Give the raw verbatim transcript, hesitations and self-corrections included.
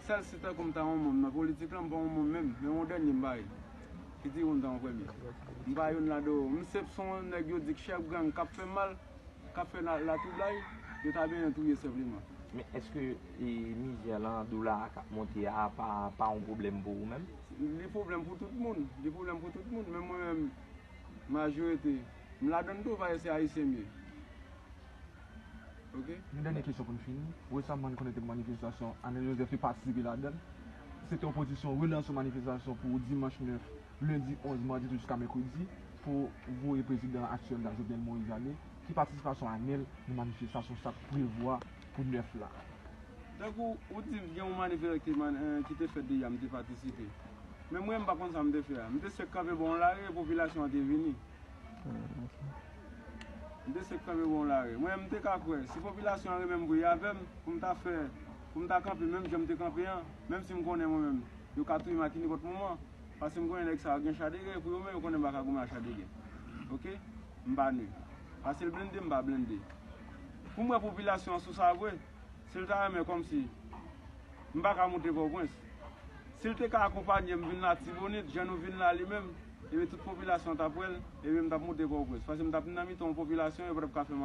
Sèl si tankou m ta yon moun nan politik la, m pa yon moun menm, men yon dènye m pa ye. Ki di ou m ta yon premye. M pa youn ladan yo. M se p son nèg yo di k chèf gang k ap fè mal, k ap fè la, latwoublay, yo ta benyen touye senpleman. Men èske e, mizè lan, dola a k ap monte a pa, pa yon pwoblèm pou ou menm? Li pwoblèm pou tout moun. Li pwoblèm pou tout moun. Men mwen menm, majorite, m ladan l tou, paske se Ayisyen m ye. Ok? Yon dènye kesyon pou n fini. Resaman, n konnen te gen manifestasyon, Anèl Jozèf te patisipe ladan l. Se te yon pozisyon relanse yon manifestasyon pou dimanch nèf, lendi onz, madi tou jiska mèkredi, pou voye prezidan aktyèl la, Jovenel Moïse, ale. Ki patisipasyon Anèl nan manifestasyon sa k prevwa pou nèf la? Tankou ou di gen yon manifestasyon ki te fèt deja, m te patisipe. Men mwen, m pa konn sa m te fè a. M te sèk kanpe bò yon lari, popilasyon an te vini. M te sèk kanpe bò yon lari. Mwen, m te ka kwè, si popilasyon an renmen m vre avè m, pou m ta fè, pou m ta kanpe menm jan m te kanpe an, menm si m konnen mwen menm, yo ka touye m a ki nenpòt moman, paske m konnen nèg sa yo gen cha de gè, pou yo menm, yo konnen m pa ka goumen a cha de gè. Ok? M pa nwi. Paske l blende, m pa blende. Pou m wè popilasyon an sou sa vre, si l ta renmen kòmsi m pa ka moute Pòtoprens. Si l te ka akonpanye m vin Latibonit, jan nou vin la li menm, ebyen tout popilasyon an t ap wè l, ebyen m t ap moute Pòtoprens. Paske m t ap nan mitan yon popilasyon, yo pa t ap ka fè m